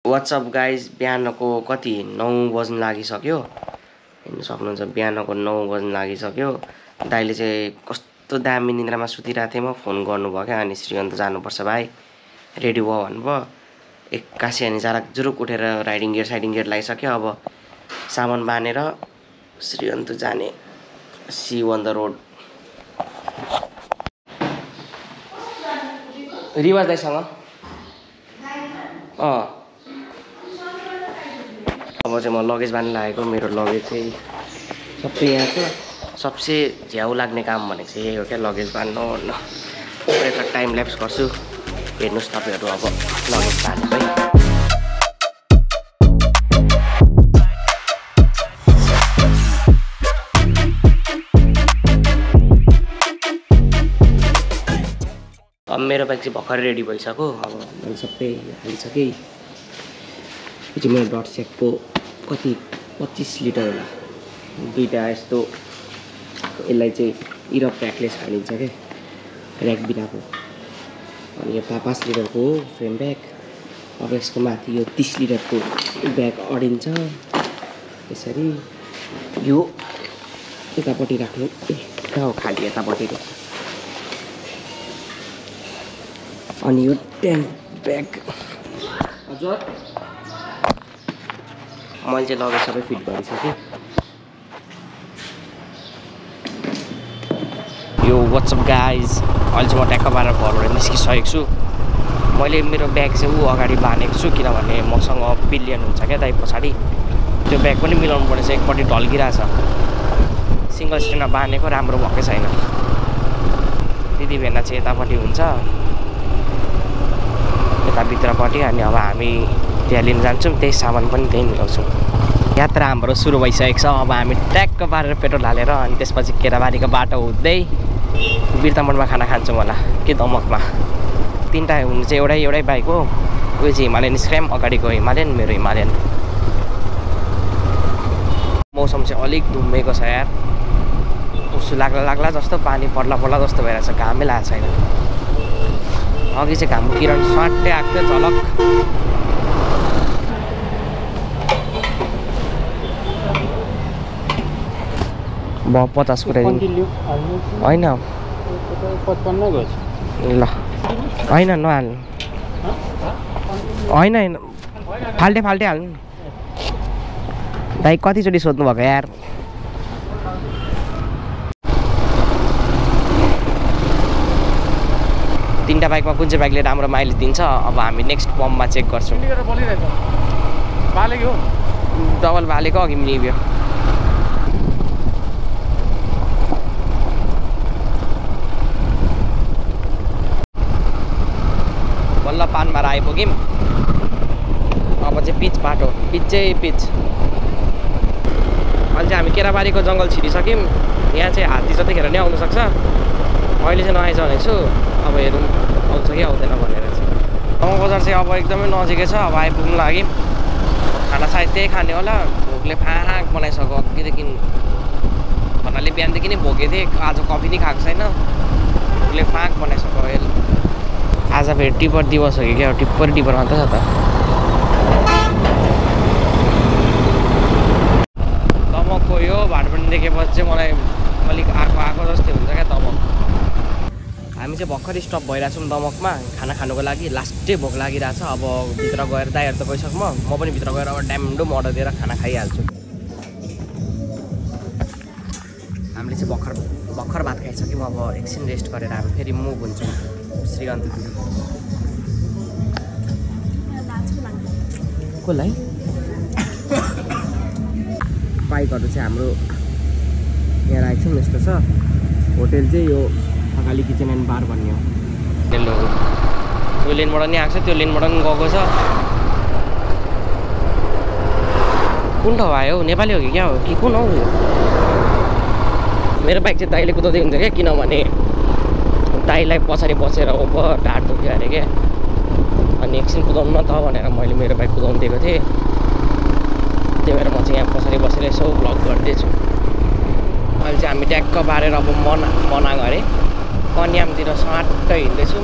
what's up guys बिहानको कति 9 बज्न लागिसक्यो हेर्न सक्नुहुन्छ बिहानको 9 बज्न लागिसक्यो दाइले चाहिँ कस्तो दामी निन्द्रामा सुतिरहेको थिएँ म फोन गर्नुभयो क्या अनि श्रीअन्त जानुपर्छ भाइ रेडी भयो भन्नुभयो एक्कासी अनि जाराक जुरुक उठेर राइडिङ गियर लगाइसक्यो अब सामान बानेर श्रीअन्त जाने सी अन द रोड रिवाज दाइसँग अब चाहिँ म लगेज बाँध्न लागेको मेरो लगेज चाहिँ सबै यहाँ छ सबसे झ्याउ लाग्ने काम भनेको चाहिँ यही हो क्या लगेज बाँध्नु भन्नु एउटा टाइम ल्याप्स गर्छु हेर्नुहोस् तपाईँहरू अब लगेज बाँध्नु है अब मेरो बाइक चाहिँ भर्खर रेडी भइसक्यो अब मैले सबै हालिसकेँ यो चाहिँ मेरो डट सेकको कति 25 लिटर होला दुईवटा यस्तो यसलाई चाहिँ इरप ब्यागले छाडिन्छ क्या ऱ्याक बिनाको अनि यो 5 लिटरको हो फ्रेम ब्याग अब यसको माथि यो 30 लिटरको ब्याग अडिन्छ यसरी यो यतापट्टि राख्नु कहाँ हो खाली यतापट्टि अनि यो ट्याङ्क ब्याग हजुर मैले चाहिँ लगेज सबै फिट गरिसकेँ यो व्हाट्सअप गाइज अहिले चाहिँ म ट्याक्क पारेर घरबाट निस्किसकेको छु मैले मेरो ब्याग चाहिँ अगाडि बाँधेको छु किनभने मसँग पिलियन हुन्छ क्या दाइ पछाडि त्यो ब्याग पनि मिलाउनु पर्ने चाहिँ एकपट्टि ढल्किरहेछ सिङ्गल स्ट्यान्डमा बाँधेको राम्रो भएकै छैन दिदी भेना चाहिँ यतापट्टि हुन्छ यताभित्रपट्टि अनि अब हामी त्यहाँ लिन जान्छौँ त्यही सामान पनि त्यहीँ मिलाउँछौँ यात्रा हाम्रो सुरु भइसकेको छ अब हामी ट्याक्क पारेर पेट्रोल हालेर अनि त्यसपछि केराबारीको बाटो हुँदै बिर्तामोडमा खाना खान्छौँ होला कि दमकमा तिनवटा हुनु चाहिँ एउटै बाइक हो उयो चाहिँ हिमालयन स्क्रैम अगाडिको हिमालयन मेरो हिमालयन मौसम चाहिँ अलिक धुम्मेको छ यार उसो लाग्ला जस्तो पानी पर्ला जस्तो भइरहेछ घामै लागेको छैन अघि चाहिँ घामको किरण स्वाट्टै आएको थियो झलक ब 50 पुऱ्याइदिनु होइन ल होइन नहाल्नु होइन फाल्टे हाल्नु दाइ कतिचोटि सोध्नु भएको यार तीनटा बाइकमा कुन चाहिँ बाइकले राम्रो माइलेज दिन्छ अब हामी नेक्स्ट पम्पमा चेक गर्छौँ डबल बालेको अघि निभ्यो बल्ल पानमा आइपुग्यौँ अब चाहिँ पिच बाटो पिच अहिले चाहिँ हामी केराबारीको जङ्गल छिरिसक्यौँ यहाँ चाहिँ हात्ती जतिखेर नै आउनु सक्छ अहिले चाहिँ नआइज भनेको छु अब हेरौँ आउँछ कि आउँदैन भनेर चाहिँ गाउँ बजार चाहिँ अब एकदमै नजिकै छ अब आइपुग्नु लागि खाना सायद त्यही खाने होला भोकले फाँक बनाइसक्यो अघिदेखि भन्नाले बिहानदेखि नै भोगेको थिएँ आज कफी नै खाएको छैन भोकले फाँक बनाइसक्यो आज फेरि टिपर दिवस हो कि क्या टिप्पर मात्र छ त दमकको यो भाटबन्दी देखेपछि चाहिँ मलाई अलिक आएको जस्तै हुन्छ क्या दमक हामी चाहिँ भर्खर स्टप भइरहेछौँ दमकमा खाना खानुको लागि लास्टै भोक लागिरहेछ अब भित्र गएर दाइहरू त गइसक्छु म पनि भित्र गएर अब ड्यामडुम अर्डर दिएर खाना खाइहाल्छु हामीले चाहिँ भर्खर भात खाइसक्यौँ अब एकछिन रेस्ट गरेर हामी फेरि मुभ हुन्छौँ श्रीअन्त कसलाई बाइकहरू चाहिँ हाम्रो यहाँ राखेको छौँ यस्तो छ होटेल चाहिँ यो थकाली किचन एन्ड बार भन्ने हो त्यो लेनबाट नि आएको छ त्यो लेनबाट पनि गएको छ कुन ठाउँ आयो नेपाली हो कि क्या हो कि कुन हौ यो मेरो बाइक चाहिँ दाइले कुदाउँदै हुन्छ क्या किनभने दाइलाई पछाडि बसेर ढाड दुख्यो अरे क्या अनि एकछिन कुदाउनु न त भनेर मैले मेरो बाइक कुदाउनु दिएको थिएँ त्यही भएर म चाहिँ यहाँ पछाडि बसेर यसो भ्लग गर्दैछु अहिले चाहिँ हामी ट्याक्क बारेर अब मना गरेँ कन्यामतिर स्वाट्ट हिँड्दैछौँ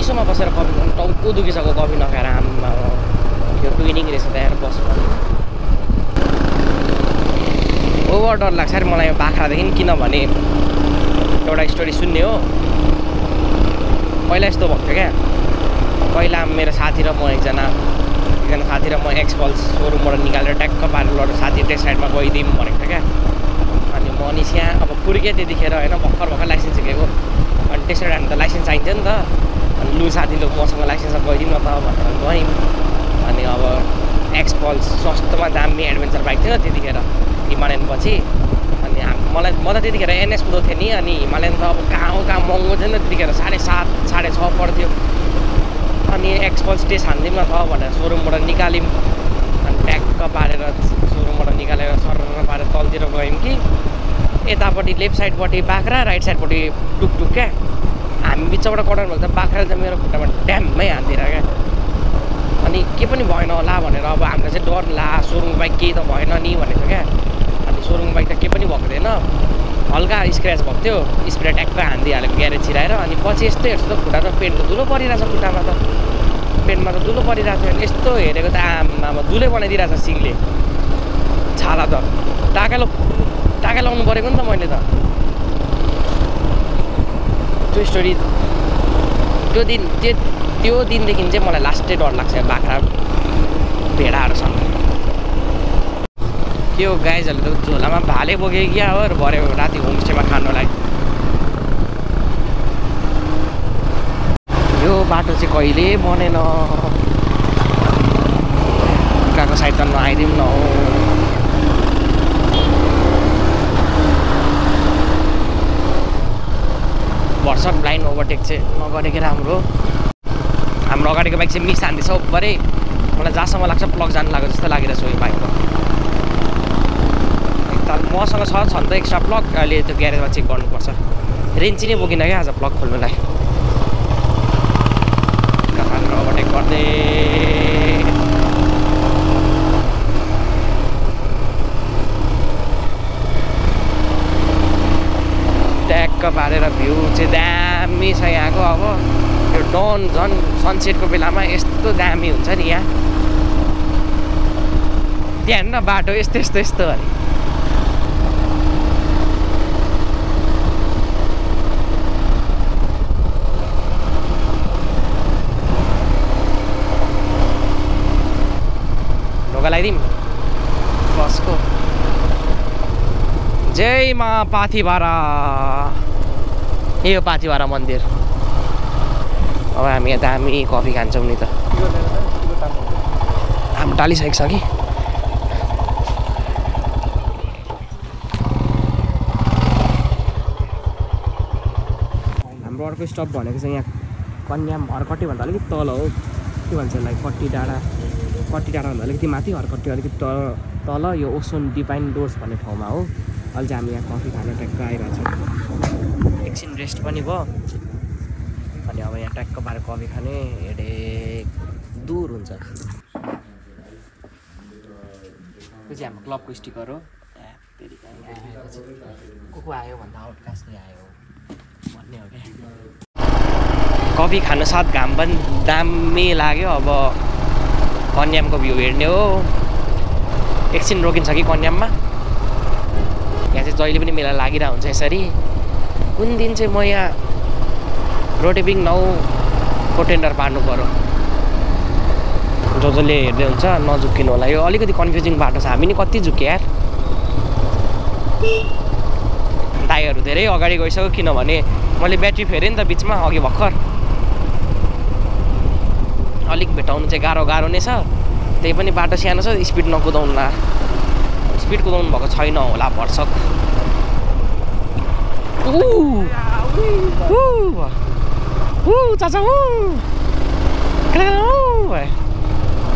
चिसोमा बसेर कफी खानु टाउको दुखिसक्यो कफी नखाएर आम्मा यो ट्विनिङ रहेछ त यार बस्नु ओभर डर लाग्छ अरे मलाई यो बाख्रादेखि किनभने एउटा स्टोरी सुन्ने हो पहिला यस्तो भएको थियो क्या पहिला मेरो साथी र म एकजना साथी र म एक्सपल्स सोरुमबाट निकालेर ट्याक्क पारेर लडेर साथी टेस्ट साइडमा गइदिउँ भनेको थियो क्या अनि म अनि यहाँ अब पुर्केँ त्यतिखेर होइन भर्खर लाइसेन्स सिकेको अनि टेस्ट साइड हामी त लाइसेन्स चाहिन्छ नि त अनि लु साथी लु मसँग लाइसेन्स गइदिउँ न त भनेर गयौँ अनि अब एक्सपल्स सस्तोमा दामी एडभेन्चर बाइक थियो त्यतिखेर हिमालयन पछि अनि मलाई म त त्यतिखेर एनएस कुदाउँथेँ थिएँ नि अनि हिमालयन त अब कहाँ महँगो थियो नि त त्यतिखेर 7.5 6.5 पर्थ्यो अनि एक्सपल्स टेस्ट हान्दिउँ न त भनेर सोरुमबाट निकाल्यौँ अनि ट्याक्क पारेर सोरुमबाट निकालेर सरर पारेर तलतिर गयौँ कि यतापट्टि लेफ्ट साइडपट्टि बाख्रा राइट साइडपट्टि टुकटुक क्या हामी बिचबाट कटाउनु भएको त बाख्राले त मेरो खुट्टामा ड्याममै हान्दिएर क्या अनि के पनि भएन होला भनेर अब हामीलाई चाहिँ डर ला सोरुम बाइक केही त भएन नि भनेको क्या अनि सोरुम बाइक त केही पनि भएको थिएन हल्का स्क्र्याच भएको थियो स्प्रे ट्याक्क हानिदिइहालेको ग्यारेज छिराएर अनि पछि यस्तो हेर्छु त खुट्टा त पेन्ट त धुलो परिरहेछ खुट्टामा त पेन्टमा त धुलो परिरहेको थियो अनि यस्तो हेरेको त आमा धुलै बनाइदिइरहेछ सिङले छाला त टाका लाउनु परेको नि त मैले त त्यो स्टोरी त्यो दिनदेखि चाहिँ मलाई लास्टै डर लाग्छ बाख्रा भेडाहरूसँग के हो गाइजहरूले त झोलामा भाले बोके क्या हो भरे राति होमस्टेमा खानुलाई यो बाटो चाहिँ कहिले बनेन उकाको साइड त नआइदिउँ न हो भर्सक ब्लाइन्ड ओभरटेक चाहिँ नगरेकै राम्रो हाम्रो अगाडिको बाइक चाहिँ मिस हान्दैछ भरे मलाई जहाँसम्म लाग्छ प्लग जानु लाग्यो जस्तो लागिरहेछ यो बाइकको एकताल मसँग छ नि त एक्स्ट्रा प्लग अहिले त्यो ग्यारेजमा चेक गर्नुपर्छ रेन्ची नै बोकिनँ क्या आज प्लग खोल्नुलाई ओभरटेक गर्दै ट्याक्क पारेर भ्यू चाहिँ दामी छ यहाँको अब यो डन झन् सनसेटको बेलामा यस्तो दामी हुन्छ नि यहाँ त्यहाँ हेर्नु न बाटो यस्तो अरे ढोका लगाइदिउँ बसको जय मा पाथिभारा यो पाथिभारा मन्दिर अब हामी यहाँ दामी कफी खान्छौँ नि त हामी टालिसकेको छ कि हाम्रो अर्को स्टप भनेको चाहिँ यहाँ कन्याम हरकट्टी भन्दा अलिकति तल हो के भन्छ यसलाई कट्टी डाँडा भन्दा अलिकति माथि हरकट्टी अलिकति तल यो ओसोन डिभाइन डोर्स भन्ने ठाउँमा हो अहिले चाहिँ हामी यहाँ कफी खान ट्याक्क आइरहेको छौँ एकछिन रेस्ट पनि भयो अनि अब यहाँ ट्याक्क पारेर कफी खाने हेडे दूर हुन्छ त्यो चाहिँ हाम्रो क्लबको स्टिकर हो फेरि को आयो भन्दा आउटकास्ट नै आयो भन्ने हो क्या कफी खानु साथ घाम पनि दामी लाग्यो अब कन्यामको भ्यू हेर्ने हो एकछिन रोकिन्छ कि कन्याममा यहाँ चाहिँ जहिले पनि मेला लागिरहेको हुन्छ यसरी कुन दिन चाहिँ म यहाँ रोटेपिङ 9 को टेन्डर पार्नु पऱ्यो जसले हेर्दै हुन्छ नझुक्किनु होला यो अलिकति कन्फ्युजिङ बाटो छ हामी नि कति झुक्क्यो यार दाइहरू धेरै अगाडि गइसक्यो किनभने मैले ब्याट्री फेरेँ नि त बिचमा अघि भर्खर अलिक भेटाउनु चाहिँ गाह्रो नै छ त्यही पनि बाटो सानो छ स्पिड नकुदाउनु ला स्पिड कुदाउनु भएको छैन होला भर्सक चाचा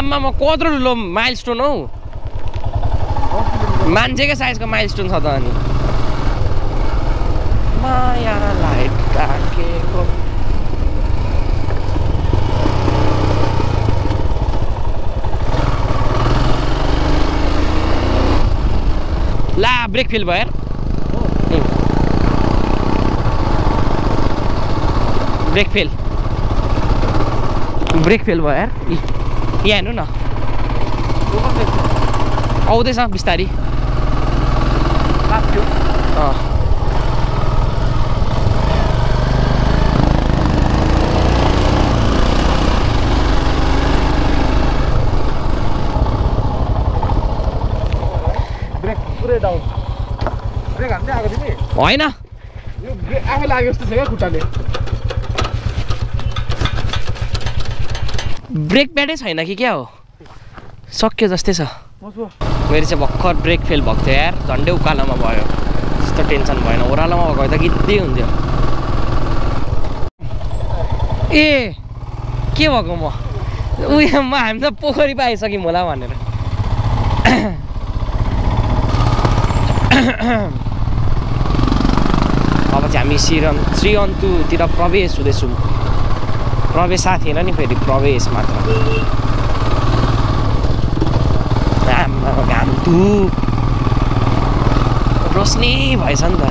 आम्मा म कत्रो ठुलो माइलस्टोन हौ मान्छेकै साइजको माइलस्टोन छ त अनि माया लाइट राखेको ला ब्रेक फेल भयो यार ब्रेक फेल ब्रेक फेल भयो यार यहाँ हेर्नु न आउँदैछ बिस्तारी होइन आफै लाग्यो जस्तो छ क्या खुट्टाले ब्रेक प्याडै छैन कि क्या हो सक्यो जस्तै छ मेरो चाहिँ भर्खर ब्रेक फेल भएको थियो यार झन्डै उकालोमा भयो त्यस्तो टेन्सन भएन ओह्रालोमा भएको त गीतै हुन्थ्यो ए के भएको म उयोमा हामी त पोखरी पाइसक्यौँ होला भनेर अब चाहिँ हामी श्रीअन्तुतिर प्रवेश हुँदैछौँ प्रवेश साथ थिएन नि फेरि प्रवेश मात्र घाम धुप रोशनी भएछ नि त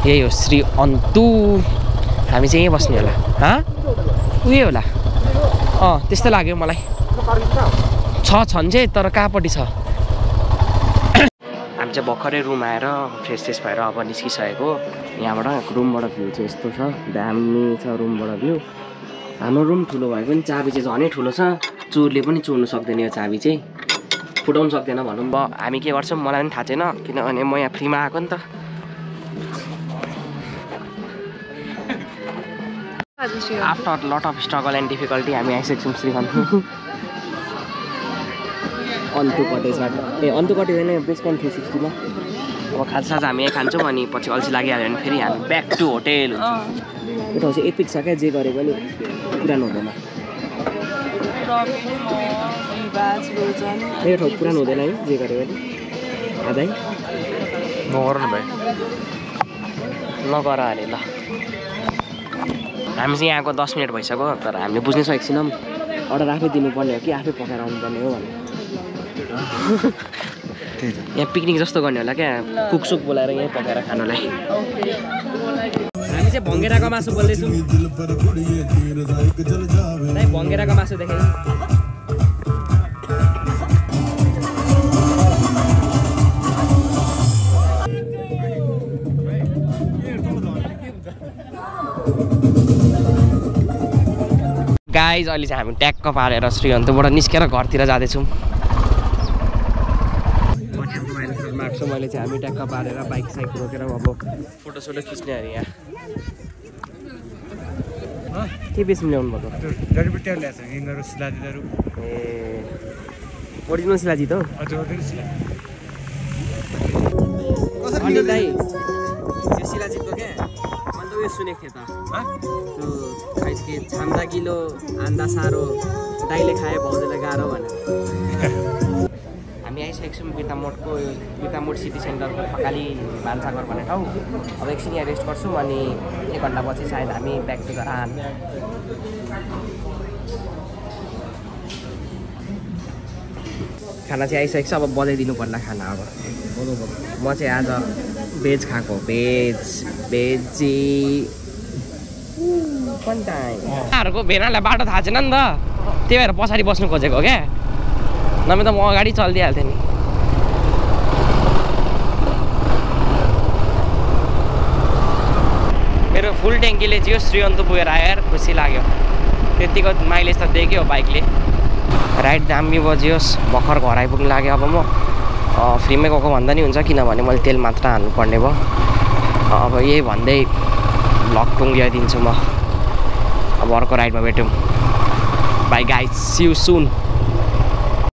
यही हो श्रीअन्तु हामी चाहिँ यहीँ बस्ने होला उयो होला त्यस्तै लाग्यो मलाई छन् चाहिँ तर कहाँपट्टि छ हामी चाहिँ भर्खरै रुम आएर फ्रेस भएर अब निस्किसकेको यहाँबाट रुमबाट भ्यू चाहिँ यस्तो छ दामी छ रुमबाट भ्यू हाम्रो रुम ठुलो भए पनि चाबी चाहिँ झनै ठुलो छ चोरले पनि चोर्नु सक्दैन यो चाबी चाहिँ फुटाउनु सक्दैन भनौँ हामी के गर्छौँ मलाई पनि थाहा छैन किनभने म यहाँ फ्रीमा आएको नि त after lot of struggle and difficulty हामी आइसकेको छौँ श्रीअन्तु अन्तु कटेजबाट अन्तु कटेज होइन बेस्ट क्याम्प 360 मा अब खाजासाजा हामी यहाँ खान्छौँ अनि पछि अल्छी लागिहाल्यो भने फेरि हामी ब्याक टु होटेल हुन्छ यो ठाउँ चाहिँ एपिक छ क्या जे गरे पनि पुरानो हुँदैन यो ठाउँ पुरानो हुँदैन है जे गरे पनि आधा नगर भाइ नगर अरे ल हामी चाहिँ यहाँको 10 मिनट भइसक्यो तर हामीले बुझ्नै सकेको छैनौँ अर्डर आफै दिनुपर्ने हो कि आफै पकाएर आउनुपर्ने हो भने यहाँ पिकनिक जस्तो गर्ने होला क्या कुकसुक बोलाएर यहीँ पकाएर खानुलाई हामी चाहिँ भङ्गेराको मासु बोल्दैछौँ भङ्गेराको मासु देखेँ गाइज अहिले चाहिँ हामी ट्याक्क पारेर श्रीअन्तुबाट निस्केर घरतिर जाँदैछौँ मैले चाहिँ हामी ट्याक्क पारेर बाइक साइक रोकेर अब फोटोसोटो खिच्ने अरे यहाँ के बेच्नु ल्याउनु भएको ए ओरिजिनल शिलाजित हो अनि दाइ त्यो शिलाजितको क्या मैले त उयो सुनेको थिएँ त त्यो छाम्दा किलो आन्दा साह्रो दाइले खाए भाउजूलाई गाह्रो भनेर हामी आइसकेको छौँ बिर्तामोड सिटी सेन्टरको थकाली भान्साघर भन्ने ठाउँ अब एकछिन यहाँ रेस्ट गर्छौँ अनि 1 घन्टापछि सायद हामी ब्याक टु घर आउँ खाना चाहिँ आइसकेको छ अब बजाइदिनु पर्ला खाना अब म चाहिँ आज भेज खाएको भेजी उहाँहरूको भेनालाई बाटो थाहा छैन नि त त्यही भएर पछाडि बस्नु खोजेको क्या नभए त म अगाडि चलिदिइहाल्थेँ नि मेरो फुल ट्याङ्कीले चाहिँ श्रीअन्तु पुगेर आयो यार खुसी लाग्यो त्यतिको माइलेज त देख्यो बाइकले राइड दामी बजियोस् भर्खर घर आइपुग्नु लाग्यो अब म फ्रीमै गएको भन्दा नि हुन्छ किनभने मैले तेल मात्र हाल्नुपर्ने भयो अब यही भन्दै भ्लग टुङ्ग्याइदिन्छु म अब अर्को राइडमा भेटौँ bye guys see you soon